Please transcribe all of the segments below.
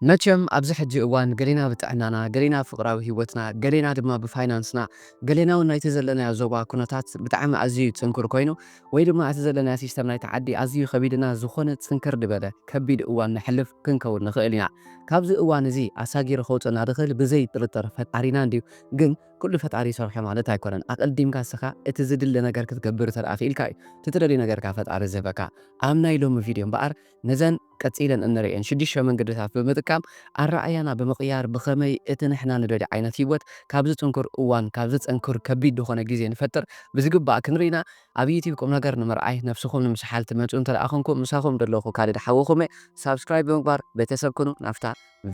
መቸም ኣብዚ ሕጂ እዋን ገሌና ብጥዕናና፣ ገሌና ፍቕራዊ ህይወትና፣ ገሌና ድማ ብፋይናንስና፣ ገሌና እውን ናይቲ ዘለናዮ ዞባ ኩነታት ብጣዕሚ ኣዝዩ ጽንኩር ኮይኑ፣ ወይ ድማ እቲ ዘለናዮ ሲስተም ናይቲ ዓዲ ኣዝዩ ከቢድና ዝኾነ ጽንክር ዝበለ ከቢድ እዋን ነሕልፍ ክንከውን ንኽእል ኢና። ካብዚ እዋን እዚ ኣሳጊሩ ከውጽእና ዝኽእል ብዘይ ጥርጥር ፈጣሪና እንድዩ። ግን ኩሉ ፈጣሪ ይሰርሖ ማለት ኣይኮነን። ኣቐዲምካ እስኻ እቲ ዝድለ ነገር ክትገብር እንተ ደኣ ክኢልካ እዩ እቲ ትደልዮ ነገርካ ፈጣሪ ዝህበካ። ኣብ ናይ ሎሚ ቪድዮ እምበኣር ነዘን ቀጺለን እንርእየን ሽዱሽተ መንገድታት ብምጥቃም ኣረኣእያና ብምቕያር ብኸመይ እቲ ንሕና ንደልዮ ዓይነት ህይወት ካብዚ ጽንኩር እዋን፣ ካብዚ ጽንኩር ከቢድ ዝኾነ ግዜ ንፈጥር ብዝግባእ ክንርኢ ኢና። ኣብ ዩቲዩብ ቁም ነገር ንምርኣይ፣ ነብስኹም ንምስሓል ትመጹ እንተ ደኣ ኹንኩም፣ ምሳኹም ዘለኹ ካልድ ሓውኹም እየ። ሳብስክራይብ ብምግባር ቤተሰብ ኩኑ። ናብታ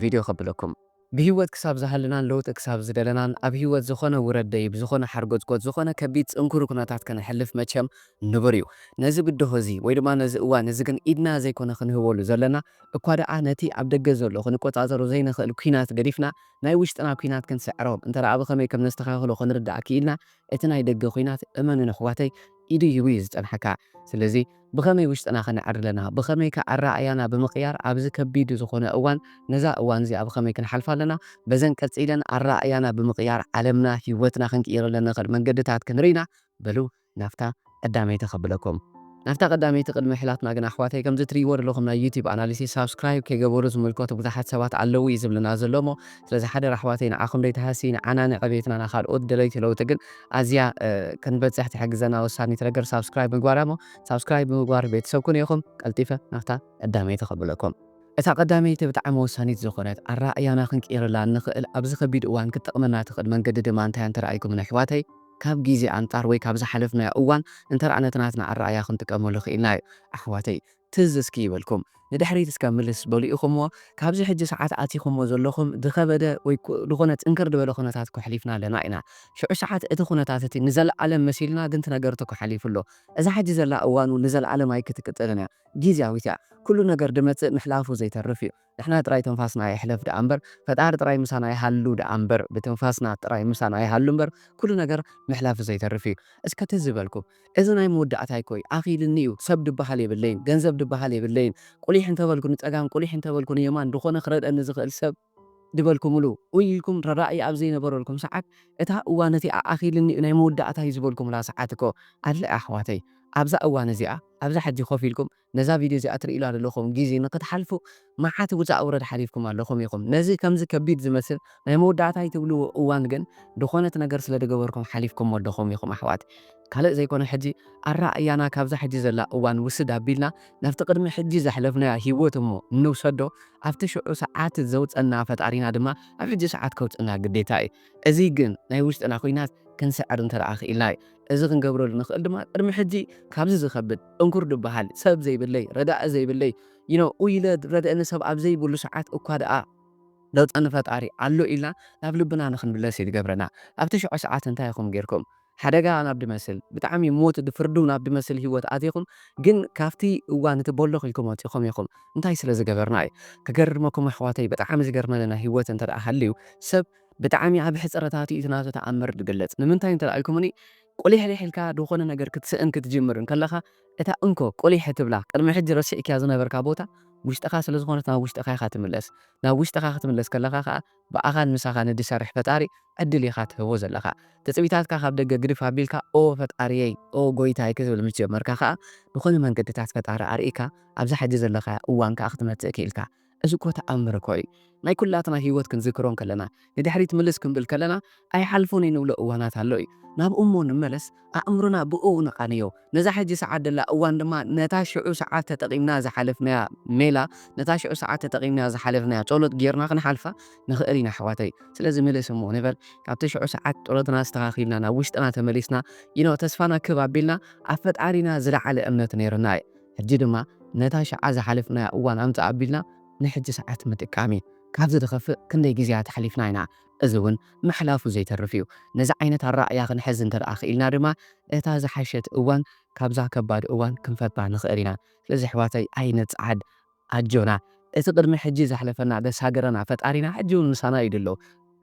ቪድዮ ከብለኩም። ብህይወት ክሳብ ዝሃለናን ለውጢ ክሳብ ዝደለናን፣ ኣብ ህይወት ዝኾነ ውረድ ደይብ፣ ዝኾነ ሓርጎጽጎጽ፣ ዝኾነ ከቢድ ጽንኩር ኩነታት ከነሕልፍ መቸም ንቡር እዩ። ነዚ ብድሆ እዚ ወይ ድማ ነዚ እዋን እዚ ግን ኢድና ዘይኮነ ክንህበሉ ዘለና፣ እኳ ደኣ ነቲ ኣብ ደገ ዘሎ ክንቆጻጸሮ ዘይንኽእል ኲናት ገዲፍና፣ ናይ ውሽጥና ኲናት ክንስዕሮ፣ እንተ ደኣ ብኸመይ ከም ነስተኻኽሎ ክንርዳእ ክኢልና፣ እቲ ናይ ደገ ኲናት፣ እመኑኒ ኣሕዋተይ፣ ኢዱ ሂቡ እዩ ዝጸንሓካ። ስለዚ ብኸመይ ውሽጥና ከነዕሪ ኣለና? ብኸመይ ከ ኣረኣእያና ብምቕያር ኣብዚ ከቢድ ዝኾነ እዋን፣ ነዛ እዋን እዚኣ ብኸመይ ክንሓልፋ ኣለና? በዘን ቀጺለን ኣረኣእያና ብምቕያር ዓለምና፣ ህይወትና ክንቅይረለን ንኽእል መንገድታት ክንርኢ ኢና። በሉ ናብታ ቀዳመይቲ ከብለኩም። ናብታ ቀዳመይቲ ቅድሚ ምሕላፍና ግን ኣሕዋተይ፣ ከምዚ ትርእይዎ ዘለኹም ናይ ዩቲዩብ ኣናሊሲስ ሳብስክራይብ ከይገበሩ ዝምልከቱ ብዙሓት ሰባት ኣለዉ እዩ ዝብልና ዘሎ እሞ፣ ስለዚ ሓደራ ኣሕዋተይ፣ ንዓኹም ደይተሃሲ፣ ንዓና ንዕቤትና፣ ንኻልኦት ደለይቲ ለውጢ ግን ኣዝያ፣ እ፣ ክንበጽሕ ትሕግዘና ወሳኒት ነገር ሳብስክራይብ ምግባር እያ እሞ፣ ሳብስክራይብ ብምግባር ቤተሰብ ኩኑ ኢኹም። ቀልጢፈ ናብታ ቀዳመይቲ ከብለኩም። እታ ቀዳመይቲ ብጣዕሚ ወሳኒት ዝኾነት ኣረኣእያና ክንቅይረላ እንኽእል ኣብዚ ከቢድ እዋን ክትጠቕመና ትኽእል መንገዲ ድማ እንታይ እንተ ረኣይኩምኒ ኣሕዋተይ፣ ካብ ግዜ ኣንጻር ወይ ካብ ዝሓለፍናዮ እዋን እንተ ረኣ ነቲ ናትና ኣረኣእያ ክንጥቀመሉ ክኢልና እዩ። ኣሕዋተይ፣ ትዝ እስኪ ይበልኩም። ንድሕሪት እስከ ምልስ በሉ ኢኹምዎ። ካብዚ ሕጂ ሰዓት ኣቲኹምዎ ዘለኹም ዝኸበደ ወይ ኩ-፣ ዝኾነ ጽንክር ዝበለ ኩነታት ከሕሊፍና ኣለና ኢና። ሽዑ ሰዓት እቲ ኩነታት እቲ ንዘለኣለም መሲልና ግን እቲ ነገር ተኮሓሊፉ ኣሎ። እዛ ሕጂ ዘላ እዋን እውን ንዘለኣለም ኣይክትቅጽልን እያ። ግዝያዊት እያ። ኩሉ ነገር ድመጽእ ምሕላፉ ዘይተርፍ እዩ። ንሕና ጥራይ ትንፋስና ይሕለፍ ደኣ እምበር፣ ፈጣሪ ጥራይ ምሳና ይሃሉ ደኣ እምበር፣ ብትንፋስና ጥራይ ምሳና ይሃሉ እምበር፣ ኩሉ ነገር ምሕላፉ ዘይተርፍ እዩ። እስከ ትዝ በልኩም፣ እዚ ናይ መወዳእታይ እኮ እዩ። ኣኺልኒ እዩ። ሰብ ድበሃል የብለይን፣ ገንዘብ ድበሃል የብለይን። ቁሊሕ እንተበልኩ ንጸጋም፣ ቁሊሕ እንተበልኩ ንየማን፣ ዝኾነ ክረድአኒ ዝኽእል ሰብ ድበልኩምሉ፣ ውይ ኢልኩም ረራኢ ኣብ ዘይነበረልኩም ሰዓት፣ እታ እዋን እቲኣ ኣኺልኒ እዩ፣ ናይ መወዳእታ እዩ ዝበልኩምላ ሰዓት እኮ ኣለ ኣሕዋተይ። ኣብዛ እዋን እዚኣ፣ ኣብዛ ሕጂ ኮፍ ኢልኩም ነዛ ቪድዮ እዚኣ ትርእዩላ ዘለኹም ግዜ ንክትሓልፉ፣ መዓት ውጻእ ውረድ ሓሊፍኩም ኣለኹም ኢኹም። ነዚ ከምዚ ከቢድ ዝመስል ናይ መወዳእታ ትብልዎ እዋን ግን፣ ዝኾነት ነገር ስለ ዝገበርኩም ሓሊፍኩሞ ኣለኹም ኢኹም ኣሕዋት። ካልእ ዘይኮነ ሕጂ ኣረኣእያና ካብዛ ሕጂ ዘላ እዋን ውስድ ኣቢልና፣ ናብቲ ቅድሚ ሕጂ ዘሕለፍናዮ ህይወት እሞ እንውሰዶ፣ ኣብቲ ሽዑ ሰዓት ዘውጸና ፈጣሪና ድማ ኣብ ሕጂ ሰዓት ከውጽና ግዴታ እዩ። እዚ ግን ናይ ውሽጥና ኹናት ክንስዕር እንተ ደኣ ክኢልና እዩ። እዚ ክንገብረሉ ንኽእል ድማ ቅድሚ ሕጂ ካብዚ ዝኸብድ ጥንኩር ድበሃል ሰብ ዘይብለይ፣ ረዳኢ ዘይብለይ፣ you know፣ ኡይ ኢለ ረድአኒ ሰብ ኣብ ዘይብሉ ሰዓት እኳ ደኣ ለውጠኒ ፈጣሪ ኣሎ ኢልና ናብ ልብና ንኽንምለስ እዩ ዝገብረና። ኣብቲ ሽዑ ሰዓት እንታይ ኢኹም ጌርኩም? ሓደጋ ናብ ድመስል፣ ብጣዕሚ ሞት ድፍርዱ ናብ ድመስል ህይወት ኣቲኹም፣ ግን ካብቲ እዋን እቲ ቦሎኽ ኢልኩም ወጺኹም ኢኹም። እንታይ ስለ ዝገበርና እዩ? ክገርመኩም ኣሕዋተይ፣ ብጣዕሚ ዝገርመኒ ናይ ህይወት እንተ ደኣ ሃልዩ፣ ሰብ ብጣዕሚ ኣብ ሕጽረታት እዩ እቲ ናቱ ተኣምር ዝግለጽ። ንምንታይ እንተ ደኣ ኢልኩምኒ፣ ቁሊሕሊሕ ኢልካ ዝኾነ ነገር ክትስእን ክትጅምር እንከለኻ፣ እታ እንኮ ቁሊሕ እትብላ ቅድሚ ሕጂ ረሲዕክያ ዝነበርካ ቦታ፣ ውሽጥኻ ስለ ዝኾነት ናብ ውሽጥኻ ኢኻ ትምለስ። ናብ ውሽጥኻ ክትምለስ ከለኻ ኸኣ፣ ብኣኻን ምሳኻን ንድሰርሕ ፈጣሪ ዕድል ኢኻ ትህቦ ዘለኻ። ትጽቢታትካ ካብ ደገ ግድፍ ኣቢልካ፣ "ኦ ፈጣሪየይ፣ ኦ ጎይታይ" ክትብል ምስ ጀመርካ ኸኣ፣ ዝኾነ መንገድታት ፈጣሪ ኣርኢካ፣ ኣብዛ ሕጂ ዘለኻያ እዋን ከኣ ክትመጽእ ክኢልካ። እዚ እኮ ተኣምር እኮ እዩ። ናይ ኩላትና ህይወት ክንዝክሮ እንከለና፣ ንድሕሪት ምልስ ክንብል ከለና፣ ኣይሓልፎን እዩ ንብሎ እዋናት ኣሎ እዩ። ናብኡ እሞ ንመለስ፣ ኣእምሮና ብእኡ ንቓንዮ። ነዛ ሕጂ ሰዓት ደላ እዋን ድማ ነታ ሽዑ ሰዓት ተጠቒምና ዝሓለፍናያ ሜላ፣ ነታ ሽዑ ሰዓት ተጠቒምና ዝሓለፍናያ ጸሎት ጌርና ክንሓልፋ ንኽእል ኢና ኣሕዋተይ። ስለዚ ምልስ እሞ ንበል፣ ካብቲ ሽዑ ሰዓት ጸሎትና ኣስተኻኺልና ናብ ውሽጥና ተመሊስና፣ you know፣ ተስፋና ክብ ኣቢልና ኣብ ፈጣሪና ዝለዓለ እምነት ነይሩና እዩ። ሕጂ ድማ ነታ ሽዓ ዝሓለፍናያ እዋን ኣምጽእ ኣቢልና ንሕጂ ሰዓት ምጥቃም እዩ። ካብዚ ዝኸፍእ ክንደይ ግዜያት ኣሕሊፍና ኢና። እዚ እውን ምሕላፉ ዘይተርፍ እዩ። ነዚ ዓይነት ኣረኣእያ ክንሕዝ እንተ ደኣ ክኢልና ድማ እታ ዝሓሸት እዋን ካብዛ ከባድ እዋን ክንፈጥራ ንኽእል ኢና። ስለዚ ኣሕዋተይ ኣይንጽዓድ፣ ኣጆና። እቲ ቅድሚ ሕጂ ዘሕለፈና ዘሳገረና ፈጣሪና ሕጂ እውን ምሳና እዩ ዘሎ።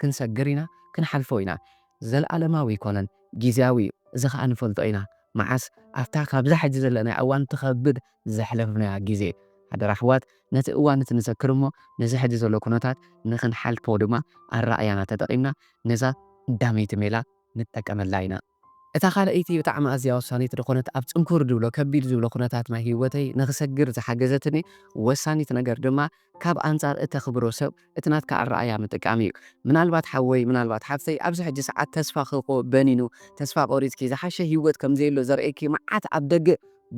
ክንሰግር ኢና፣ ክንሓልፎ ኢና። ዘለኣለማዊ ኣይኮነን፣ ግዜያዊ እዩ። እዚ ኸኣ ንፈልጦ ኢና። መዓስ? ኣብታ ካብዛ ሕጂ ዘለናያ እዋን ትኸብድ ዘሕለፍናያ ግዜ። ሓደራ ኣሕዋት፣ ነቲ እዋን እቲ ንዘክር እሞ፣ ነዚ ሕጂ ዘሎ ኩነታት ንኽንሓልፎ ድማ ኣረኣእያና ተጠቒምና ነዛ ቀዳመይቲ ሜላ ንጠቀመላ ኢና። እታ ካልኣይቲ ብጣዕሚ ኣዝያ ወሳኒት ዝኾነት፣ ኣብ ጽንኩር ዝብሎ፣ ከቢድ ዝብሎ ኩነታት ናይ ህይወተይ ንኽሰግር ዝሓገዘትኒ ወሳኒት ነገር ድማ፣ ካብ ኣንጻር እተኽብሮ ሰብ እቲ ናትካ ኣረኣእያ ምጥቃም እዩ። ምናልባት ሓወይ፣ ምናልባት ሓፍተይ፣ ኣብዚ ሕጂ ሰዓት ተስፋ ክቆ-፣ በኒኑ፣ ተስፋ ቆሪጽኪ፣ ዝሓሸ ህይወት ከም ዘየሎ ዘርእየኪ መዓት ኣብ ደገ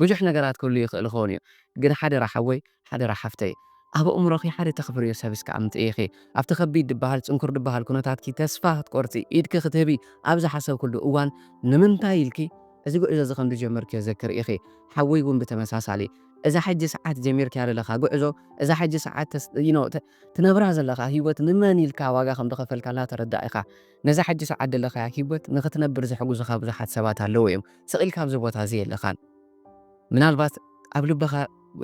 ብዙሕ ነገራት ክህሉ ይኽእል ይኸውን እዩ። ግን ሓደራ ሓወይ፣ ሓደራ ሓፍተይ፣ ኣብ ኣእምሮኺ ሓደ ተኽብርዮ ሰብ እስከ ኣምጽኢ ኢኺ። ኣብቲ ከቢድ ዝበሃል፣ ጽንኩር ዝበሃል ኩነታትኪ ተስፋ ክትቆርጺ፣ ኢድኪ ክትህቢ ኣብ ዝሓሰብክሉ እዋን፣ ንምንታይ ኢልኪ እዚ ጉዕዞ እዚ ከም ዝጀመርክዮ ዘክሪ ኢኺ። ሓወይ እውን ብተመሳሳሊ፣ እዛ ሕጂ ሰዓት ጀሚርክያ ዘለኻ ጉዕዞ፣ እዛ ሕጂ ሰዓት ተስ-፣ you know፣ ተ-፣ ትነብራ ዘለኻ ህይወት ንመን ኢልካ ዋጋ ከም ዝኸፈልካላ ተረዳእ ኢኻ። ነዛ ሕጂ ሰዓት ዘለኻያ ህይወት ንኽትነብር ዝሕግዙኻ ብዙሓት ሰባት ኣለዉ እዮም። ስቕ ኢልካ ኣብዚ ቦታ እዚ የለኻን። ምናልባት ኣብ ልብኻ፣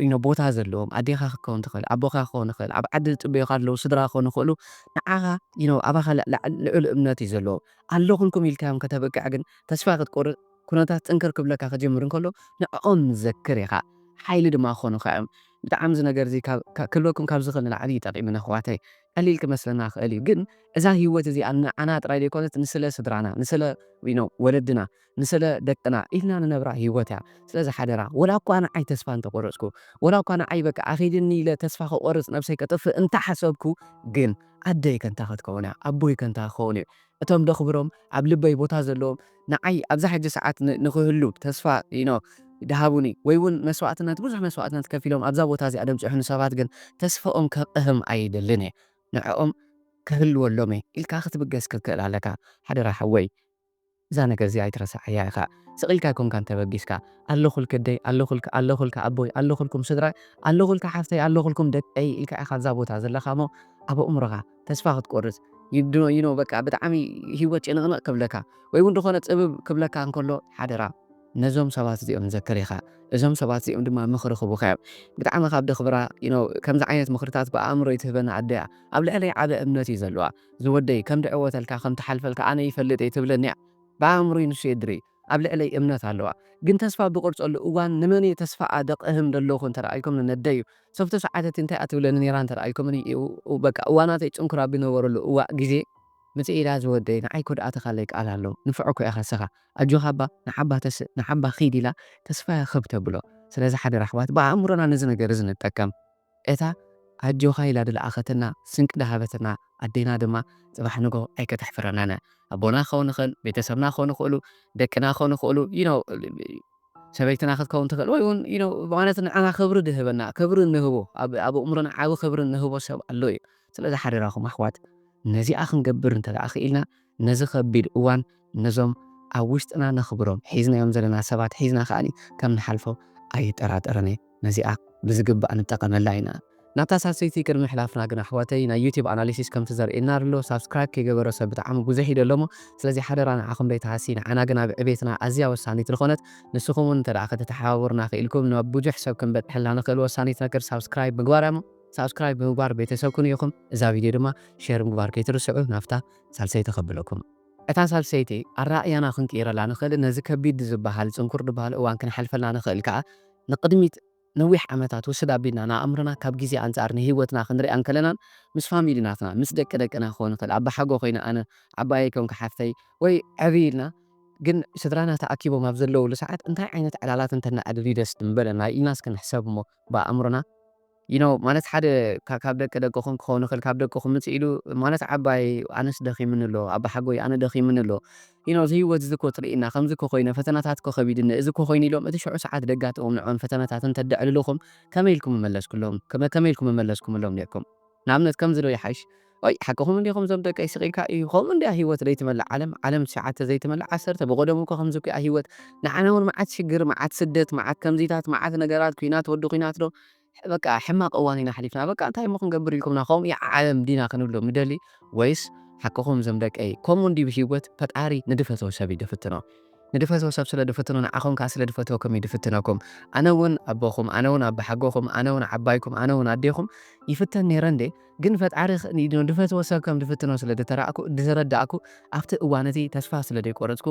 you know፣ ቦታ ዘለዎም፣ ኣዴኻ ክትከውን ትኽእል፣ ኣቦኻ ክኸውን ይኽእል፣ ኣብ ዓዲ ዝጽበዩኻ ዘለዉ ስድራ ክኾኑ ይኽእሉ፣ ንዓኻ፣ you know፣ ኣባኻ ላ-፣ ላ-፣ ልዑል እምነት እዩ ዘለዎም። ኣለኹልኩም ኢልካዮም ከተብቅዕ ግን ተስፋ ክትቆርጽ፣ ኩነታት ጥንክር ክብለካ ክጅምር እንከሎ ንዕኦም ዘክር ኢኻ። ሓይሊ ድማ ክኾኑኻ እዮም። ብጣዕሚ እዚ ነገር እዚ ካብ፣ ካ-፣ ክብለኩም ካብ ዝኽእል ንላዕሊ እዩ ጠቒሙኒ ኣሕዋተይ። ቀሊል ክመስለና ይኽእል እዩ፣ ግን እዛ ህይወት እዚኣ ንዓና ጥራይ ዘይኮነት፣ ንስለ ስድራና፣ ንስለ፣ you know፣ ወለድና፣ ንስለ ደቅና ኢልና ንነብራ ህይወት እያ። ስለዚ ሓደራ፣ ወላ እኳ ንዓይ ተስፋ እንተቆረጽኩ፣ ወላ እኳ ንዓይ በቃ ኣኺድኒ ኢለ ተስፋ ክቆርጽ፣ ነብሰይ ከጥፍእ እንተሓሰብኩ፣ ግን ኣደይ ከንታ ክትከውን እያ፣ ኣቦይ ከንታ ክኸውን እዩ። እቶም ደኽብሮም፣ ኣብ ልበይ ቦታ ዘለዎም፣ ንዓይ ኣብዛ ሕጂ ሰዓት ን-፣ ንኽህሉ ተስፋ፣ you know፣ ድሃቡኒ፣ ወይ እውን መስዋእትነት፣ ብዙሕ መስዋእትነት ከፊሎም ኣብዛ ቦታ እዚኣ ደምጽሑኒ ሰባት ግን ተስፋኦም ከቕህም ኣይደልን እየ። ንዕኦም ክህልወሎም እየ ኢልካ ክትብገስ ክትክእል ኣለካ። ሓደራ ሓወይ፣ እዛ ነገር እዚኣ ኣይትረስዓያ ኢኻ። ስቕ ኢልካ ኣይኮንካን ተበጊስካ። ኣለኹልኪ ኣደይ፣ ኣለኹልኪ፣ ኣለኹልካ ኣቦይ፣ ኣለኹልኩም ስድራይ፣ ኣለኹልካ ሓፍተይ፣ ኣለኹልኩም ደቀይ ኢልካ ኢኻ ኣብዛ ቦታ ዘለኻ እሞ፣ ኣብ ኣእምሮኻ ተስፋ ክትቆርጽ፣ you know፣ you know፣ በቃ ብጣዕሚ ህይወት ጭንቕንቕ ክብለካ፣ ወይ እውን ዝኾነ ጽብብ ክብለካ እንከሎ፣ ሓደራ ነዞም ሰባት እዚኦም ዘክር ኢኻ። እዞም ሰባት እዚኦም ድማ ምኽሪ ክህቡኻ እዮም። ብጣዕሚ ካብ ደኽብራ፣ you know፣ ከምዚ ዓይነት ምኽርታት ብኣእምሮ ትህበና ኣደ እያ። ኣብ ልዕለይ ዓቢ እምነት እዩ ዘለዋ። ዝወደይ፣ ከም ድዕወተልካ፣ ከም ትሓልፈልካ ኣነ ይፈልጥ እየ ትብለኒ እያ። ብኣእምሮይ ንሱ የድሪ። ኣብ ልዕለይ እምነት ኣለዋ። ግን ተስፋ ብቆርጸሉ እዋን ንመን እየ ተስፋ ኣደቕህም ዘለኹ እንተ ደኣ ኢልኩም ንነደይ እዩ። ሶፍቶ ሰዓተቲ እንታይ እያ ትብለኒ ነይራ እንተ ደኣ ኢልኩምኒ፣ ው-፣ ው-፣ በቃ እዋናተይ ጽንኩር ኣብ ዝነበረሉ እዋ-፣ ግዜ፣ ምጽእ ኢላ ዝወደይ፣ ንዓይ እኮ ደኣ ተኻለይ ቃል ኣሎ። ንፍዖ እኮ ኢኻ ንስኻ። ኣጆኻ እባ፣ ንዓባ ተስእ፣ ንዓባ ኺድ ኢላ ተስፋ ክብ ተብሎ። ስለዚ ሓደራ ኣሕዋት፣ ብኣእምሮና ነዚ ነገር እዚ ንጠቀም። እታ ኣጆኻ ኢላ ዝለኣኸትና፣ ስንቂ ዝሃበትና ኣዴና ድማ ጽባሕ ንጎ ኣይከተሕፍረናን እያ። ኣቦና ክኸውን ይኽእል፣ ቤተሰብና ክኾኑ ይኽእሉ፣ ደቅና ክኾኑ ይኽእሉ፣ you know፣ ሰበይትና ክትከውን ትኽእል፣ ወይ እውን፣ you know፣ ማለት ንዓና ክብሪ ዝህበና፣ ክብሪ እንህቦ፣ ኣብ፣ ኣብ ኣእምሮና ዓቢ ክብሪ እንህቦ ሰብ ኣሎ እዩ። ስለዚ ሓደራኹም ኣሕዋት፣ ነዚኣ ክንገብር እንተ ደኣ ክኢልና፣ ነዚ ከቢድ እዋን ነዞም ኣብ ውሽጥና ነኽብሮም፣ ሒዝናዮም ዘለና ሰባት ሒዝና ከኣ ከም ንሓልፎ ኣይጠራጠርን እየ። ነዚኣ ብዝግባእ ንጠቐመላ ኢና። ናብታ ሳልሰይቲ ቅድሚ ምሕላፍና ግን ኣሕዋተይ፣ ናይ ዩቲዩብ ኣናሊሲስ ከምቲ ዘርእየና ዘሎ፣ ሳብስክራይብ ከይገበረ ሰብ ብጣዕሚ ብዙሕ እዩ ዘሎ እሞ፣ ስለዚ ሓደራ ንዓኹም ደይትሃሲ፣ ንዓና ግን ኣብ ዕቤትና ኣዝያ ወሳኒት ዝኾነት፣ ንስኹም እውን እንተ ደኣ ከተተሓባብሩና ክኢልኩም፣ ናብ ብዙሕ ሰብ ክንበጽሐላ ንኽእል ወሳኒት ነገር ሳብስክራይብ ምግባር እያ እሞ፣ ሳብስክራይብ ብምግባር ቤተሰብ ኩኑ ኢኹም። እዛ ቪድዮ ድማ ሼር ምግባር ከይትርስዑ። ናብታ ሳልሰይቲ ከብለኩም። እታ ሳልሰይቲ ኣረኣእያና ክንቅይረላ ንኽእል፣ ነዚ ከቢድ ዝበሃል፣ ጽንኩር ዝበሃል እዋን ክንሓልፈላ ንኽእል ከኣ፣ ንቕድሚት ነዊሕ ዓመታት ውስድ ኣቢልና ንኣእምሮና ካብ ግዜ ኣንጻር ንህይወትና ክንሪኣ እንከለናን ምስ ፋሚሊ ናትና፣ ምስ ደቂ ደቅና ክኸውን ይኽእል፣ ኣባሓጎ ኮይነ ኣነ፣ ዓባየይ ኮንኩ ሓፍተይ፣ ወይ ዕብይ ኢልና ግን ስድራና ተኣኪቦም ኣብ ዘለውሉ ሰዓት እንታይ ዓይነት ዕላላት እንተነኣድል እዩ ደስ ምበለና ኢልና እስኪ ንሕሰብ እሞ ብኣእምሮና፣ you know፣ ማለት ሓደ ካ-፣ ካብ ደቂ ደቅኹም ክኸውን ይኽእል፣ ካብ ደቅኹም ምጽእ ኢሉ ማለት ዓባየይ ኣነስ ደኺምኒ ኣሎ፣ ኣባሓጎይ ኣነ ደኺምኒ ኣሎ፣ you know፣ እዚ ህይወት እዚ እኮ ትርኢና፣ ከምዚ እኮ ኮይነ፣ ፈተናታት እኮ ከቢድኒ፣ እዚ እኮ ኮይኑ ኢሎም፣ እቲ ሽዑ ሰዓት ደጋጥሞም ንዕኦም ፈተናታት እንተደዕልልኹም፣ ከመይ ኢልኩም ምመለስኩሎም? ከመ-፣ ከመይ ኢልኩም ምመለስኩምሎም ነይርኩም? ንኣብነት፣ ከምዚ ዶ ይሓይሽ? "ኦይ፣ ሓቅኹም እንዲኹም እዞም ደቀይ፣ ስቕ ኢልካ እዩ። ከምኡ እንድያ ህይወት፣ ዘይትመልእ ዓለም፣ ዓለም ትሽዓተ ዘይትመልእ ዓሰርተ። ብቐደሙ እኮ ከምዚ እኮ እያ ህይወት። ንዓና እውን መዓት ሽግር፣ መዓት ስደት፣ መዓት ከምዚታት፣ መዓት ነገራት፣ ኲናት፣ ወዲ ኲናት ዶ፣ በቃ ሕማቕ እዋን ኢና ኣሕሊፍና። በቃ እንታይ እሞ ክንገብር?" ኢልኩምና፣ ከምኡ እያ ዓለም ዲና ክንብሎ ምደሊ? ወይስ ሓቅኹም እዞም ደቀይ፣ ከምኡ እንድዩ ህይወት፣ ፈጣሪ ንድፈትዎ ሰብ እዩ ድፍትኖ። ንድፈትዎ ሰብ ስለ ድፍትኖ፣ ንዓኹም ከኣ ስለ ድፈትወኩም እዩ ድፍትነኩም። ኣነ እውን ኣቦኹም፣ ኣነ እውን ኣባሓጎኹም፣ ኣነ እውን ዓባይኩም፣ ኣነ እውን ኣዴኹም ይፍተን ነይረ እንዴ? ግን ፈጣሪ ኽ-፣ ን-፣ ንድፈትዎ ሰብ ከም ድፍትኖ ስለ ድተራእኩ፣ ድተረዳእኩ፣ ኣብቲ እዋን እቲ ተስፋ ስለ ደይቆረጽኩ፣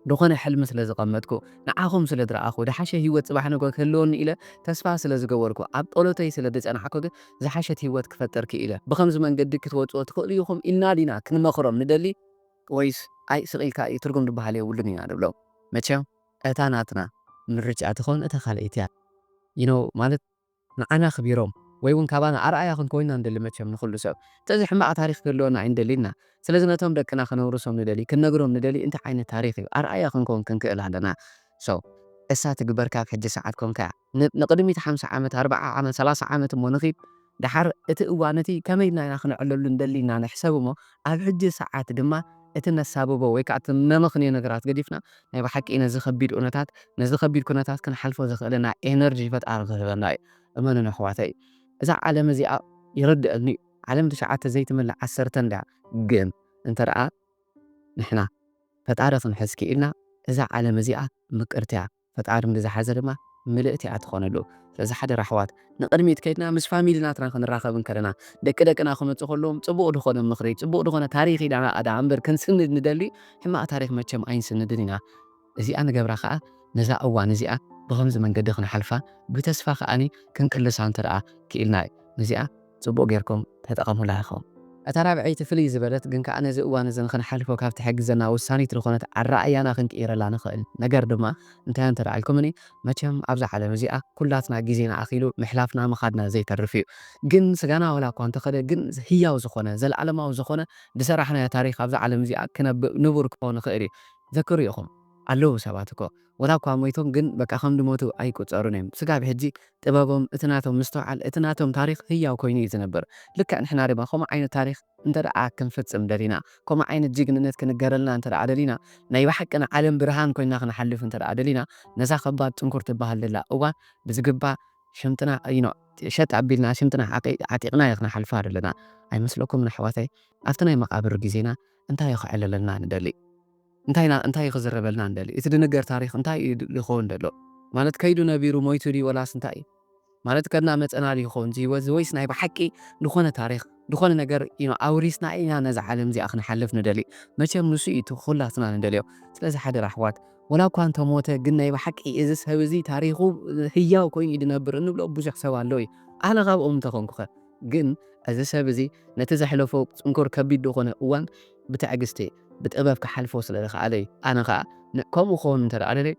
ዝኾነ ሕልሚ ስለ ዝቐመጥኩ፣ ንዓኹም ስለ ዝረኣኹ፣ ዝሓሸ ህይወት ጽባሕ ንግሆ ክህልወኒ ኢለ ተስፋ ስለ ዝገበርኩ፣ ኣብ ጸሎተይ ስለ ዝጸናሕኩ ግን ዝሓሸት ህይወት ክፈጥር ክኢለ። ብኸምዚ መንገዲ ክትወጽዎ ትኽእሉ ኢኹም ኢልና ዲና ክንመኽሮም ንደሊ? ወይስ ኣይ ስቕ ኢልካ እዩ ትርጉም ዝበሃል የብሉን ኢና ንብሎም? መቸም እታ ናትና ምርጫ ትኾን እታ ካልኣይቲ እያ። You know፣ ማለት ንዓና ኣኽቢሮም ወይ እውን ካባና ኣርኣያ ክንከውን ኢና ንደሊ። መቸም ንኹሉ ሰብ እንተዚ ሕማቕ ታሪኽ ክህልወና ኣይንደሊና። ስለዚ ነቶም ደቅና ክነውርሶም ንደሊ፣ ክንነግሮም ንደሊ እንታይ ዓይነት ታሪኽ እዩ? ኣርኣያ ክንከውን ክንክእል ኣለና። So እሳ ትግበር ካብ ሕጂ ሰዓት ኮንካ እያ። ን-፣ ንቕድሚት ሓምሳ ዓመት፣ ኣርብዓ ዓመት፣ ሰላሳ ዓመት እሞ ንኺድ። ደሓር እቲ እዋን እቲ ከመይ ኢልና ኢና ክነዕለሉ እንደሊና ንሕሰብ እሞ፣ ኣብ ሕጂ ሰዓት ድማ እቲ ነሳብቦ ወይ ከዓ እቲ ነመኽንዮ ነገራት ገዲፍና ናይ ብሓቂ ነዚ ከቢድ እውነታት፣ ነዚ ከቢድ ኩነታት ክንሓልፎ ዘኽእለና ኤነርጂ ፈጣሪ ክህበና እዩ። እመኑን ኣሕዋተይ፣ እዛ ዓለም እዚኣ ይርድአኒ እዩ። ዓለም ትሽዓተ ዘይትምልእ ዓሰርተ እንድያ። ግን እንተ ደኣ ንሕና ፈጣሪ ክንሕዝ ክኢልና፣ እዛ ዓለም እዚኣ ምቅርቲ እያ። ፈጣሪ ንዝሓዘ ድማ ምልእቲ እያ ትኾነሉ። ስለዚ ሓደራ ኣሕዋት፣ ንቕድሚት ከይድና ምስ ፋሚሊ ናትና ክንራኸብ እንከለና፣ ደቂ ደቅና ክመጹ ከለዎም ጽቡቕ ዝኾነ ምኽሪ፣ ጽቡቕ ዝኾነ ታሪኽ ኢና ደኣ እምበር ክንስንድ ንደሊ፣ ሕማቕ ታሪኽ መቸም ኣይንስንድን ኢና። እዚኣ ንገብራ ከኣ ነዛ እዋን እዚኣ ብኸምዚ መንገዲ ክንሓልፋ፣ ብተስፋ ከኣኒ ክንቅልሳ እንተ ደኣ ክኢልና እዩ። ነዚኣ ጽቡቕ ጌርኩም ተጠቐሙላ ኢኹም። እታ ራብዐይቲ ፍልይ ዝበለት ግን ከኣ ነዚ እዋን እዚ ንኽንሓልፎ ካብ ትሕግዘና ወሳኒት ዝኾነት ኣረኣእያና ክንቅይረላ ንኽእል ነገር ድማ እንታይ እንተ ደኣ ኢልኩምኒ፣ መቸም ኣብዛ ዓለም እዚኣ ኩላትና ግዜና ኣኺሉ ምሕላፍና ምኻድና ዘይተርፍ እዩ። ግን ስጋና ዋላ እኳ እንተኸደ፣ ግን ህያው ዝኾነ፣ ዘለኣለማዊ ዝኾነ ዝሰራሕናዮ ታሪኽ ኣብዛ ዓለም እዚኣ ክነብእ ንቡር ክኸውን ይኽእል እዩ። ዘክሩ ኢኹም፣ ኣለዉ ሰባት እኮ፣ ወላ እኳ ሞይቶም፣ ግን በቃ ከም ዝሞቱ ኣይቁጸሩን እዮም። ስጋብ ሕጂ ጥበቦም፣ እቲ ናቶም ምስትውዓል፣ እቲ ናቶም ታሪኽ ህያው ኮይኑ እዩ ዝነብር። ልክዕ ንሕና ድማ ከምኡ ዓይነት ታሪኽ እንተ ደኣ ክንፍጽም ደሊና፣ ከምኡ ዓይነት ጅግንነት ክንገረልና እንተ ደኣ ደሊና፣ ናይ ብሓቂ ንዓለም ብርሃን ኮይና ክንሓልፍ እንተ ደኣ ደሊና፣ ነዛ ከባድ ጽንኩር ትበሃል ዘላ እዋን ብዝግባእ ሽምጥና፣ you know፣ ሸጥ ኣቢልና ሽምጥና ዓቂ-፣ ዓጢቕና እዩ ክንሓልፋ ዘለና። ኣይመስለኩምን ኣሕዋተይ? ኣብቲ ናይ መቓብር ግዜና እንታይ እዩ ክዕለለልና ንደሊ? እንታይ ኢና፣ እንታይ እዩ ክዝረበልና ንደሊ? እቲ ድንገር ታሪኽ እንታይ እዩ ድ-፣ ዝኸውን ዘሎ? ማለት ከይዱ ነቢሩ ሞይቱ ድዩ ወላስ እንታይ እዩ? ማለት ከድና መጸና ድዩ ይኸውን እዚ ህይወት እዚ? ወይስ ናይ ብሓቂ ዝኾነ ታሪኽ፣ ዝኾነ ነገር፣ you know፣ ኣውሪስና ኢና ነዛ ዓለም እዚኣ ክንሓልፍ ንደሊ? መቸም ንሱ እዩ እቲ ኩላትና ንደልዮ። ስለዚ ሓደራ ኣሕዋት፣ ወላ እኳ እንተሞተ፣ ግን ናይ ብሓቂ እዚ ሰብ እዚ ታሪኹ ህያው ኮይኑ እዩ ዝነብር እንብሎ ብዙሕ ሰብ ኣሎ እዩ። ኣነ ካብኦም እንተኾንኩኸ? ግን እዚ ሰብ እዚ ነቲ ዘሕለፎ ጽንኩር ከቢድ ዝኾነ እዋን ብትዕግስቲ፣ ብጥበብ ክሓልፎ ስለ ዝኸኣለ እዩ። ኣነ ኸኣ ን-፣ ከምኡ ክኸውን እንተ ደኣ ደልየ፣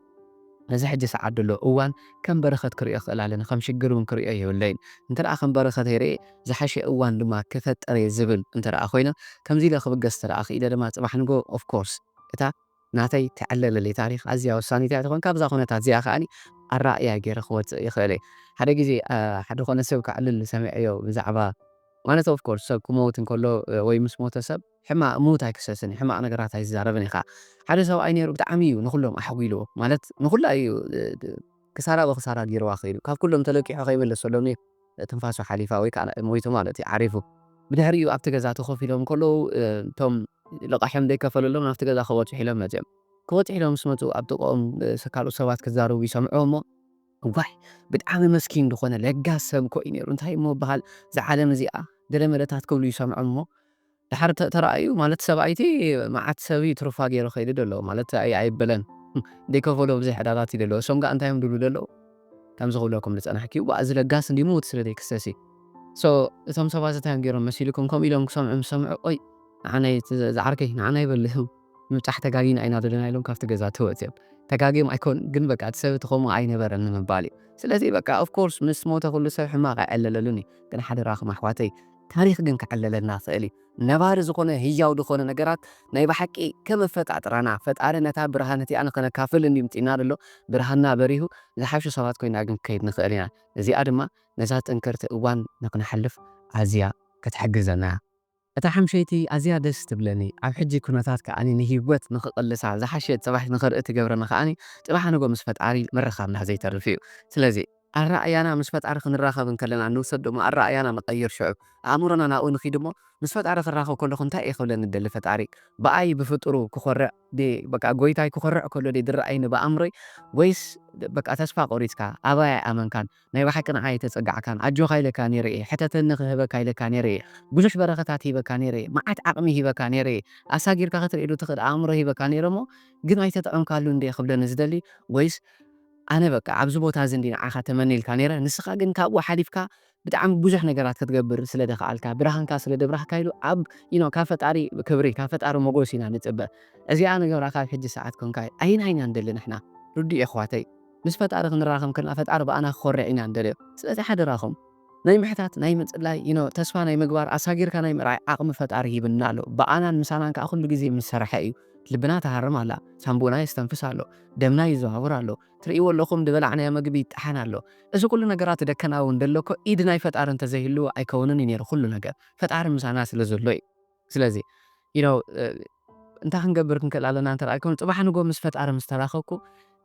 ነዚ ሕጂ ሰዓት ዘሎ እዋን ከም በረኸት ክርእዮ ክእል ኣለኒ፣ ከም ሽግር እውን ክርእዮ የብለይን። እንተ ደኣ ከም በረኸት ይርእየ፣ ዝሓሸ እዋን ድማ ክፈጥር እየ ዝብል እንተ ደኣ ኮይነ፣ ከምዚ ኢለ ክብገስ እንተ ደኣ ክኢለ ድማ፣ ጽባሕ ንግሆ፣ of course፣ እታ ናተይ ትዕለለለይ ታሪኽ ኣዝያ ወሳኒት እያ ትኾን። ካብዛ ኩነታት እዚኣ ከኣኒ ኣረኣእያ ገይረ ክወጽእ ይኽእል እየ። ሓደ ግዜ፣ አ፣ ሓደ ኾነ ሰብ ከዕልል ሰሚዐዮ ብዛዕባ፣ ማለት፣ of course፣ ሰብ ክመውት እንከሎ፣ እ፣ ወይ ምስ ሞተ ሰብ ሕማቕ፣ ምዉት ኣይክሰስን እዩ፣ ሕማቕ ነገራት ኣይዛረብን እዩ ኸዓ። ሓደ ሰብኣይ ነይሩ፣ ብጣዕሚ እዩ ንኹሎም ኣሕጒልዎ። ማለት፣ ንኹላ እዩ፣ እ፣ ድ-፣ ክሳራ ብኽሳራ ገይርዋ ኸይዱ። ካብ ኩሎም ተለቂሑ ከይምለሰሎም እዩ ትንፋሱ ሓሊፋ፣ ወይ ከዓ ሞይቱ ማለት እዩ፣ ዓሪፉ። ብድሕሪኡ ኣብቲ ገዛ ተኾፍ ኢሎም ከለዉ፣ እ፣ እቶም ልቓሕም ዘይከፈለሎም ናብቲ ገዛ ክበጽሑ ኢሎም መጺኦም። ክበጽሑ ኢሎም ምስ መጹ፣ ኣብ ጥቕኦም፣ እ፣ ስ-፣ ካልኦት ሰባት ክዛረቡ ይሰምዑ እሞ፣ እዋይ፣ ብጣዕሚ መስኪን ዝኾነ ለጋስ ሰብ እኮ እዩ ነይሩ። እንታይ እሞ በሃል፣ እዛ ዓለም እዚኣ ገለ መለታት ክብሉ ይሰምዖም እሞ፣ ድሓር ተ-፣ ተራእዩ ማለት፣ ሰብኣይቲ መዓት ሰብ እዩ ትሩፋ ገይሩ ከይዱ ደሎ ማለት ኣይ-፣ ኣይበለን። ዘይከፈሎ ብዙሕ ዕዳታት እዩ ደሎ። እሶም ጋር እንታይ እዮም ድብሉ ደሎ? ከምዚ ክብለኩም ዝጸናሕኪ፣ ዋእ፣ እዚ ለጋስ እንዲ ምዉት ስለ ዘይክሰስ እዩ። So፣ እቶም ሰባት እንታይ እዮም ገይሮም መሲልኩም? ከምኡ ኢሎም ክሰምዑ ምስ ሰምዑ፣ ኦይ፣ ንዓናይ፣ እቲ ዘ-፣ ዝዓርከይ፣ ንዓናይ በል፣ ምብጻሕ ተጋጊና ኢና ዘለና ኢሎም ካብቲ ገዛ ተወጽኦም። ተጋግዮም ኣይኮን፣ ግን በቃ እቲ ሰብ እቲ ከምኡ ኣይነበረን ንምባል እዩ። ስለዚ በቃ፣ of course፣ ምስ ሞተ ኩሉ ሰብ ሕማቕ ኣይዕለለሉን እዩ። ግን ሓደራኹም ኣሕዋተይ፣ ታሪኽ ግን ክዕለለልና ይኽእል እዩ። ነባሪ ዝኾነ ህያው ዝኾነ ነገራት ናይ ብሓቂ ከም ኣፈጣጥራና፣ ፈጣሪ ነታ ብርሃን እቲኣ ንኸነካፍል እንድዩ ምጺእና ዘሎ። ብርሃንና በሪሁ፣ ዝሓሹ ሰባት ኮይና ግን ክከይድ ንኽእል ኢና። እዚኣ ድማ ነዛ ጥንክርቲ እዋን ንኽንሓልፍ ኣዝያ ክትሕግዘና እያ። እታ ሓምሸይቲ ኣዝያ ደስ ትብለኒ፣ ኣብ ሕጂ ኩነታት ከኣኒ ንህይወት ንኽቕልሳ፣ ዝሓሸት ጽባሕ ንኽርኢ ትገብረኒ ከኣኒ፣ ጽባሕ ንጎ ምስ ፈጣሪ ምርኻብና ዘይተርፍ እዩ። ስለዚ ኣረኣእያና ምስ ፈጣሪ ክንራኸብ እንከለና ንውሰድ ደሞ ኣረኣእያና ንቐይር። ሽዑ ኣእምሮና ናብኡ ንኺድ እሞ፣ ምስ ፈጣሪ ክራኸብ ከለኹ እንታይ እየ ክብለኒ ደሊ ፈጣሪ? ብኣይ ብፍጡሩ ክኾርዕ ዲ-፣ በቃ ጎይታይ ክኾርዕ ከሎ ዲ ዝረኣይኒ ብኣእምሮይ? ወይስ በቃ ተስፋ ቆሪጽካ፣ ኣባይ ኣይኣመንካን፣ ናይ ብሓቂ ንዓይ ኣይተጸጋዕካን፣ ኣጆኻ ኢለካ ነይረ እየ፣ ሕተተኒ ክህበካ ኢለካ ነይረ እየ፣ ብዙሕ በረኸታት ሂበካ ነይረ እየ፣ መዓት ዓቕሚ ሂበካ ነይረ እየ፣ ኣሳጊርካ ክትርእየሉ ትኽእል ኣእምሮ ሂበካ ነይረ እሞ ግን ኣይተጠቐምካሉን ድየ ክብለኒ ዝደሊ? ወይስ ኣነ በቃ ኣብዚ ቦታ እዚ እንዲ ንዓኻ ተመኒልካ ነይረ፣ ንስኻ ግን ካብኡ ሓሊፍካ ብጣዕሚ ብዙሕ ነገራት ክትገብር ስለ ደኸኣልካ፣ ብርሃንካ ስለ ደብራህካ ኢሉ ኣብ፣ you know፣ ካብ ፈጣሪ ክብሪ፣ ካብ ፈጣሪ ሞጎስ ኢና ንጽበ። እዚኣ ንገብራ ካብ ሕጂ ሰዓት ኮንካ ኣየናይ ኢና ንደሊ ንሕና? ርዱእ የሕዋተይ፣ ምስ ፈጣሪ ክንራኸብ ከለና ፈጣሪ ብኣና ክኾርዕ ኢና ንደልዮ። ስለዚ ሓደራኹም ናይ ምሕታት፣ ናይ ምጽላይ፣ you know፣ ተስፋ ናይ ምግባር፣ ኣሳጊርካ ናይ ምርኣይ ዓቕሚ ፈጣሪ ሂብና ኣሎ። ብኣናን ምሳናን ከኣ ኩሉ ግዜ ምስ ሰርሐ እዩ። ልብና ትሃርም ኣላ፣ ሳንቡእና የስተንፍስ ኣሎ፣ ደምና ይዘዋወር ኣሎ፣ ትርእይዎ ኣለኹም ዝበላዕናዮ መግቢ ይጠሓን ኣሎ። እዚ ኩሉ ነገራት ደከናዊ እንደሎ እኮ ኢድ ናይ ፈጣሪ እንተዘይህልዎ ኣይከውንን እዩ ነይሩ ኩሉ ነገር። ፈጣሪ ምሳና ስለ ዘሎ እዩ። ስለዚ፣ you know፣ እ፣ እንታይ ክንገብር ክንክእል ኣለና እንተ ደኣ ኢልኩም፣ ጽባሕ ንጎ ምስ ፈጣሪ ምስ ተራኸብኩ፣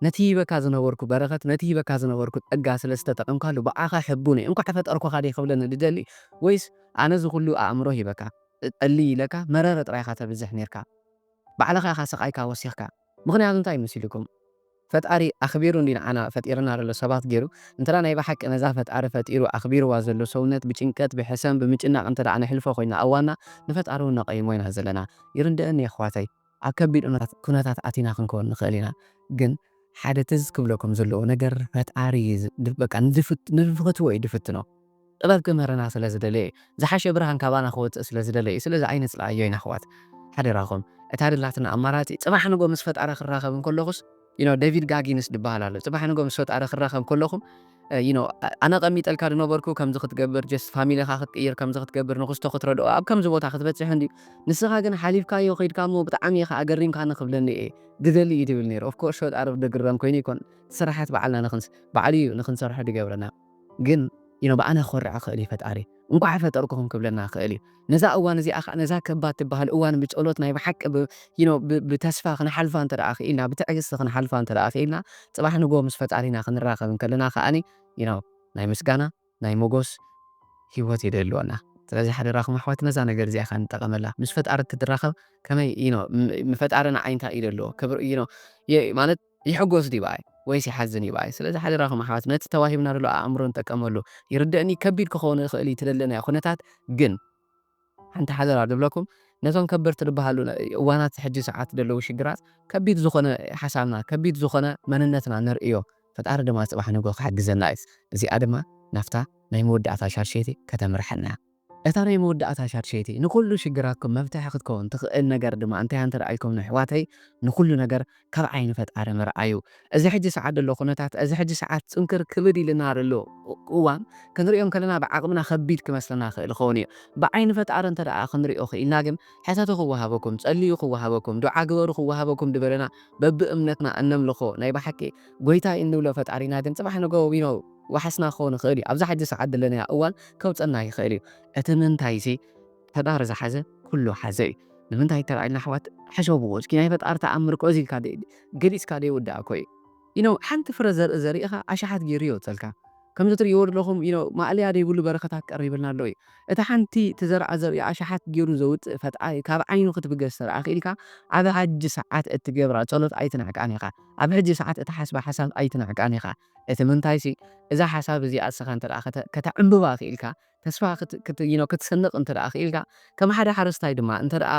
ነቲ ሂበካ ዝነበርኩ በረኸት፣ ነቲ ሂበካ ዝነበርኩ ጸጋ ስለ ዝተጠቐምካሉ ብኣኻ ሕቡን እየ። እንኳዕ ፈጠርኩኻ ድየ ክብለኒ ዝደሊ? ወይስ ኣነ እዚ ኩሉ ኣእምሮ ሂበካ፣ ጠሊ ኢለካ፣ መረረ ጥራይ ኢኻ ተብዝሕ ነይርካ? ባዕልኻ ኢኻ ስቓይካ ወሲኽካ። ምኽንያቱ እንታይ መሲልኩም? ፈጣሪ ኣኽቢሩ እንዲ ንዓና ፈጢርና ዘሎ ሰባት ገይሩ፣ እንተ ደኣ ናይ ብሓቂ ነዛ ፈጣሪ ፈጢሩ ኣኽቢርዋ ዘሎ ሰውነት ብጭንቀት፣ ብሕሰም፣ ብምጭናቕ እንተ ደኣ ነሕልፎ ኮይና እዋንና፣ ንፈጣሪ እውን ነቐይሞ ኢና ዘለና። ይርድእኒ የሕዋተይ፣ ኣብ ከቢድ ኩነታት፣ ኩነታት ኣቲና ክንከውን ንኽእል ኢና። ግን ሓደ ትዝ ክብለኩም ዘለዎ ነገር ፈጣሪ ዝ-፣ ድ-፣ በቃ ንድፍት-፣ ንድፍትዎ እዩ ድፍትኖ። ጥበብ ክምህረና ስለ ዝደለየ እዩ። ዝሓሸ ብርሃን ካባና ክወጽእ ስለ ዝደለየ እዩ። ስለዚ ኣይንጽልኣዮ ኢና ኣሕዋት። ሓደራኹም፣ እታ ደላትና ኣማራጺ ጽባሕ ንጎ ምስ ፈጣሪ ክራኸብ እንከለኹስ፣ you know፣ ዴቪድ ጋጊንስ ዝበሃል ኣሎ። ጽባሕ ንጎ ምስ ፈጣሪ ክራኸብ ከለኹም፣ እ፣ you know፣ ኣ-፣ ኣነ ቀሚጠልካ ዝነበርኩ ከምዚ ክትገብር፣ just ፋሚሊኻ ክትቅይር፣ ከምዚ ክትገብር፣ ንክስቶ ክትረድኦ፣ ኣብ ከምዚ ቦታ ክትበጽሕ እንድዩ። ንስኻ ግን ሓሊፍካዮ ከይድካ እሞ ብጣዕሚ ኢኻ ኣገሪምካኒ ክብለኒ እየ ድደሊ እዩ ትብል ነይሩ። Of course፣ ፈጣሪ ድግረም ኮይኑ ይኮን፣ ስራሓት ባዕልና ንክንስ-፣ ባዕሉ እዩ ንክንሰርሖ ድገብረና። ግን፣ you know፣ ብኣነ ክኮርዕ ክእል እዩ ፈጣሪ። እንኳዕ ፈጠርኩኹም ክብለና ክእል እዩ። ነዛ እዋን እዚኣ ኸዓ፣ ነዛ ከባድ ትበሃል እዋን ብጸሎት ናይ ብሓቂ ብ-፣ you know፣ ብ-፣ ብተስፋ ክንሓልፋ እንተ ደኣ ክኢልና፣ ብትዕግስቲ ክንሓልፋ እንተ ደኣ ክኢልና፣ ጽባሕ ንግሆ ምስ ፈጣሪና ክንራኸብ እንከለና ከዓኒ፣ you know፣ ናይ ምስጋና፣ ናይ ሞጎስ ህይወት እዩ ደልወና። ስለዚ ሓደራኹም ኣሕዋት፣ ነዛ ነገር እዚኣ ኸዓ ንጠቐመላ። ምስ ፈጣሪ ክትራኸብ ከመይ፣ you know፣ ም-፣ ፈጣሪ ንዓይ እንታይ እዩ ደልዎ? ክብር፣ you know፣ የ-፣ ማለት ይሕጎስ ድዩ ብኣይ ወይስ ይሓዝን እዩ ብኣይ? ስለዚ ሓደራኹም ኣሕዋት፣ ነቲ ተዋሂብና ዘሎ ኣእምሮ ንጠቀመሉ። ይርደእኒ ከቢድ ክኸውን ይኽእል እዩ እቲ ዘለናዮ ኩነታት፣ ግን ሓንቲ ሓደራ ድብለኩም፣ ነቶም ከበድቲ ዝበሃሉ እዋናት ሕጂ ሰዓት ዘለዉ ሽግራት ከቢድ ዝኾነ ሓሳብና፣ ከቢድ ዝኾነ መንነትና ንርእዮ። ፈጣሪ ድማ ጽባሕ ንግሆ ክሕግዘና እዩ። እዚኣ ድማ ናብታ ናይ መወዳእታ ሻድሸይቲ ከተምርሐና። እታ ናይ መወዳእታ ሻድሸይቲ ንኹሉ ሽግራትኩም መፍትሒ ክትከውን ትኽእል ነገር ድማ እንታይ እንተ ደኣ ኢልኩም ንኣሕዋተይ፣ ንኹሉ ነገር ካብ ዓይኒ ፈጣሪ ምርኣዩ። እዚ ሕጂ ሰዓት ዘሎ ኩነታት፣ እዚ ሕጂ ሰዓት ጽንክር ክብድ ኢልና ዘሎ እዋን ክንሪኦ እንከለና ብዓቕምና ከቢድ ክመስለና ይኽእል ይኸውን እዩ። ብዓይኒ ፈጣሪ እንተ ደኣ ክንሪኦ ክኢልና ግን ሕተቱ ክወሃበኩም፣ ጸልዩ ክወሃበኩም፣ ዱዓ ግበሩ ክወሃበኩም ድበለና በብእምነትና እነምልኾ ናይ ብሓቂ ጎይታ እንብሎ ፈጣሪና ግን ጽባሕ ንግሆ ዊኖ ዋሕስና ክኸውን ይኽእል እዩ። ኣብዛ ሕጂ ሰዓት ዘለናያ እዋን ከውጸና ይኽእል እዩ። እቲ ምንታይሲ ፈጣሪ ዝሓዘ ኩሉ ሓዘ እዩ። ንምንታይ ተራኢልና ኣሕዋት? ሕሰብዎ እስኪ፣ ናይ ፈጣሪ ተኣምር እኮ እዚ ኢልካ ደ-፣ ገሊጽካ ደይውዳእ እኮ እዩ። You know፣ ሓንቲ ፍረ ዘርኢ ዘሪእኻ ኣሽሓት ገይሩ የውጸልካ። ከምዚ ትርእይዎ ዘለኹም፣ you know፣ ማእለያ ደይብሉ በረኸታት ቀሪብልና ኣሎ እዩ። እታ ሓንቲ ትዘርኣ ዘርኢ ኣሽሓት ገይሩ ዘውጽእ ፈጣሪ ካብ ዓይኑ ክትብገስ ተረኣ ክኢልካ፣ ኣብ ሕጂ ሰዓት እትገብራ ጸሎት ኣይትንዕቃን ኢኻ። ኣብ ሕጂ ሰዓት እትሓስባ ሓሳብ ኣይትንዕቃን ኢኻ። እቲ ምንታይሲ፣ እዛ ሓሳብ እዚኣ እስኻ እንተ ደኣ ከተ-፣ ከተዕምብባ ክኢልካ፣ ተስፋ ክት-፣ ክት-፣ you know፣ ክትስንቕ እንተ ደኣ ክኢልካ፣ ከም ሓደ ሓረስታይ ድማ እንተ ደኣ፣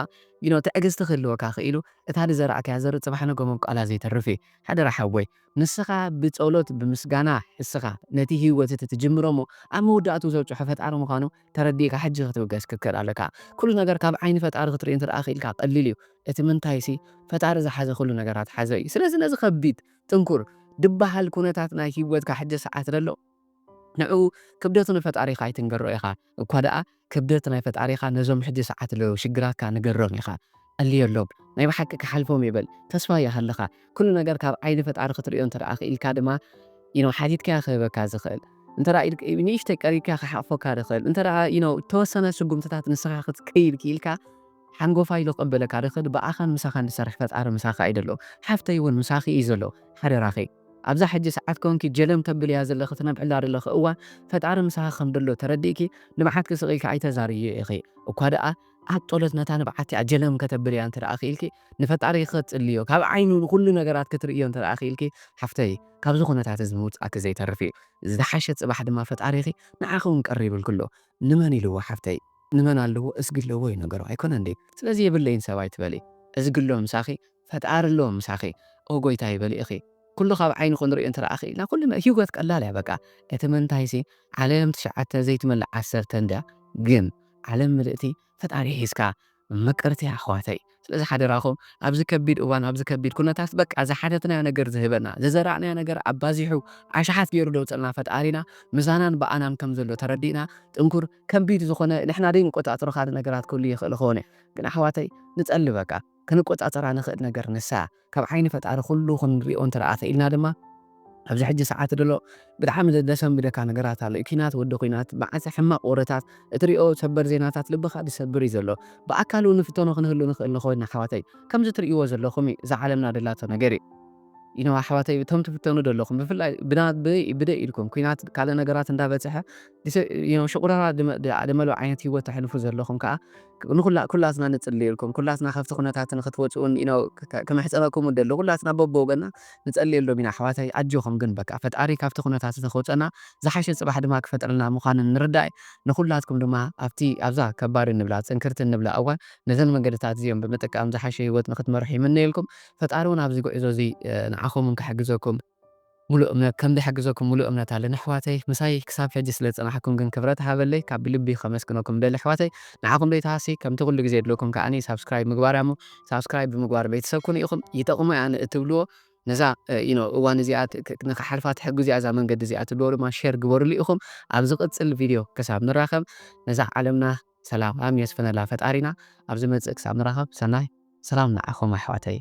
you know፣ ትዕግስቲ ክህልወካ ክኢሉ፣ እታ ዝዘራእካያ ዘርኢ ጽባሕ ንግሆ ምብቃላ ዘይተርፍ እዩ። ሓደራ ሓወይ፣ ንስኻ ብጸሎት፣ ብምስጋና፣ ንስኻ ነቲ ህይወት እቲ ትጅምሮ እሞ ኣብ መወዳእትኡ ዘብጽሖ ፈጣሪ ምዃኑ ተረዲእካ ሕጂ ክትብገስ ክትክእል ኣለካ። ኩሉ ነገር ካብ ዓይኒ ፈጣሪ ክትርኢ እንተ ደኣ ክኢልካ ቀሊል እዩ። እቲ ምንታይሲ፣ ፈጣሪ ዝሓዘ ኩሉ ነገራት ሓዘ እዩ። ስለዚ ነዚ ከቢድ፣ ጥንኩር ዝበሃል ኩነታት ናይ ህይወትካ ሕጂ ሰዓት ዘሎ፣ ንዕኡ ክብደቱ ንፈጣሪኻ ኣይትንገሮ ኢኻ። እኳ ደኣ ክብደት ናይ ፈጣሪኻ ነዞም ሕጂ ሰዓት ዘለዉ ሽግራትካ ንገሮም ኢኻ። ኣልየሎም። ናይ ብሓቂ ክሓልፎም ይበል። ተስፋ ይሃልኻ። ኩሉ ነገር ካብ ዓይኒ ፈጣሪ ክትርእዮ እንተ ደኣ ክኢልካ ድማ፣ you know፣ ሓቲትካዮ ክህበካ ዝኽእል። እንተ ደኣ ኢልክ-፣ ንእሽተይ ቀሪብካዮ ክሓቕፈካ ዝኽእል። እንተ ደኣ፣ you know፣ እተወሰነ ስጉምትታት ንስኻ ክትክይል ክኢልካ፣ ሓንጎፋይ ኢሉ ክቕበለካ ዝኽእል፣ ብኣኻን ምሳኻን ዝሰርሕ ፈጣሪ ምሳኻ እዩ ዘሎ። ሓፍተይ እውን ምሳኺ እዩ ዘሎ። ሓደራኺ። ኣብዛ ሕጂ ሰዓት ኮንኪ ጀለም ተብልያ ዘለኺ ትነብዕላ ዘለኺ እዋን ፈጣሪ ምሳኺ ከም ደሎ ተረዲእኪ ንብዓትኪ ስቕ ኢልኪ ኣይተዛርብዮ ኢኺ። እኳ ደኣ ኣብ ጸሎት ነታ ንብዓት እቲኣ ጀለም ከተብልያ እንተ ደኣ ክኢልኪ ንፈጣሪ ክትጽልዮ ካብ ዓይኑ ንኹሉ ነገራት ክትርእዮ እንተ ደኣ ክኢልኪ ሓፍተይ ካብዚ ኩነታት እዚ ምውጻእኪ ዘይተርፍ እዩ። ዝሓሸ ጽባሕ ድማ ፈጣሪኺ ንዓኺ እውን ቀሪብልኪ ኣሎ። ንመን ኢልዎ ሓፍተይ ንመን ኣለዎ እስጊ ኣለዎ እዩ ነገሩ ኣይኮነ እንዴ? ስለዚ የብለይን ሰብ ኣይትበሊ። እዝጊ ኣሎ ምሳኺ ፈጣሪ ኣለዎ ምሳኺ። ኦ ጎይታይ በሊ ኢኺ ኩሉ ካብ ዓይኒ ክንሪኦ እንተ ደኣ ክኢልና ኩሉ ህይወት ቀላል እያ በቃ። እቲ መንታይሲ ዓለም ትሽዓተ ዘይትመልእ ዓሰርተ እንድያ ግን ዓለም ምልእቲ ፈጣሪ ሒዝካ ምቅርቲ ኣሕዋተይ። ስለዚ ሓደራኹም ኣብዚ ከቢድ እዋን ኣብዚ ከቢድ ኩነታት በቃ ዝሓተትናዮ ነገር ዝህበና ዝዘራእናዮ ነገር ኣባዚሑ ኣሽሓት ገይሩ ደውፀልና ፈጣሪና ምሳናን ብኣናን ከም ዘሎ ተረዲእና ጥንኩር ከቢድ ዝኾነ ንሕና ደይ ንቆፃፅሮ ካልእ ነገራት ክህሉ ይኽእል ይኸውን እዩ። ግን ኣሕዋተይ ንፀሊ በቃ ክንቆፃፀራ ንኽእል ነገር ንሳ ካብ ዓይኒ ፈጣሪ ኩሉ ክንሪኦ እንተ ደኣ ክኢልና ድማ ኣብዚ ሕጂ ሰዓት ደሎ ብጣዕሚ ዘደሰንብደካ ነገራት ኣሎ። ኲናት ወዲ ኲናት መዓልቲ ሕማቕ ወረታት እትሪኦ ሰበር ዜናታት ልብኻ ዝሰብር እዩ ዘሎ። ብኣካል እውን ንፍተኖ ክንህሉ ንኽእል ንኸውን ኣሕዋተይ ከምዚ ትርእይዎ ዘለኹም እዩ እዛ ዓለምና ደላቶ ነገር እዩ። ይነው ኣሕዋተይ እቶም ትፍተኑ ዘለኹም ብፍላይ ብደ ኢልኩም ኲናት ካልእ ነገራት እንዳበፅሐ ሽቁራራ ደመሎ ዓይነት ህይወት ተሕልፉ ዘለኹም ከዓ ኩላትና ንፅልየልኩም ኩላትና ካብቲ ኩነታት ንክትወፅኡ ክምሕፀነኩም ደሎ ኩላትና በቦወገና ንፀልየሎም ኢና ኣሕዋተይ ኣጆኹም ግን በቃ ፈጣሪ ካብቲ ኩነታት ተክውፀና ዝሓሸ ፅባሕ ድማ ክፈጥረልና ምዃንን ንርዳእ ንኩላትኩም ድማ ኣብቲ ኣብዛ ከባድ ንብላ ፅንክርቲ ንብላ እዋን ነዘን መንገድታት እዚኦም ብምጥቃም ዝሓሸ ህይወት ንክትመርሑ ይምነየልኩም ፈጣሪ እውን ኣብዚ ጉዕዞ እዚ ንዓኹምን ክሕግዘኩም ሙሉእ እምነት ከም ዝሕግዘኩም ሙሉእ እምነት ኣለኒ ኣሕዋተይ ምሳይ ክሳብ ሕጂ ስለ ዝፀናሕኩም ግን ክብረት ሃበለይ ካብ ብልቢ ከመስግነኩም ደሊ ኣሕዋተይ ንዓኹም ደይተሃሲ ከምቲ ኩሉ ግዜ ድለኩም ከዓኒ ሳብስክራይብ ምግባር ያሞ ሳብስክራይብ ብምግባር ቤተሰብ ኩኑ ኢኹም ይጠቕሙ ያኒ እትብልዎ ነዛ you know እዋን እዚኣ ንክሓልፋ ትሕግዙ እያ እዛ መንገዲ እዚኣ ትብልዎ ድማ ሸር ግበሩሉ ኢኹም ኣብ ዝቕፅል ቪድዮ ክሳብ ንራኸብ ነዛ ዓለምና ሰላም የስፍነላ ፈጣሪና ኣብ ዝመፅእ ክሳብ ንራኸብ ሰናይ ሰላም ንዓኹም ኣሕዋተይ